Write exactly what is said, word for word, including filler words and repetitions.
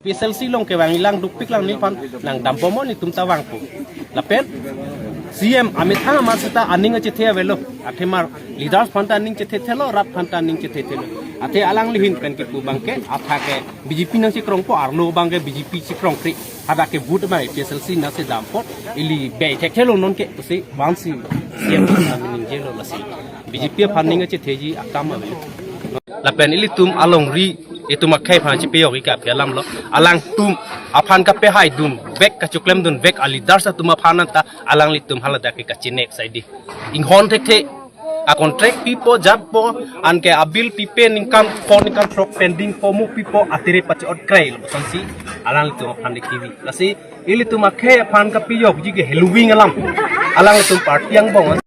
P S L C along kevang ilang dukpik lang neliphan nangdambom, netum ta vangpo. Lapen C M amethang amat seta aning achethe avelo. Athema leaders aphan ta aning chethethelo, rat aphan ta aning chethethelo. Athe alangli ahin pen kipu abangke athak ke B J P nangchekrongpo, arlo abangke B J P chekrongkre. Hadak ke vote abang P S L C nangchedam apot ili bey thekthelo nonke pusi vansi C M aphan ta miningjelo lasi. B J P aphan aning achetheji akam avelo. Lapen ilitum alongri itum akhei aphan chepejok ikap ke alamlo. Alangtum aphan kapehaidunvek, kachoklemdunvek a-leaders atum aphan anta alanglitum haladak ke kachinek saidi. Inghon thekthe, a-contract pipo, jatpo, anke a-bill pipe ningkan pho, ningkan throk pendingpo, mo pipo, atiri pachi-ot kreilo, sonsi alanglitum aphan de kivi. Lasi ilitum akhei aphan kapejokji ke heloving alam. Alanglitum party angbong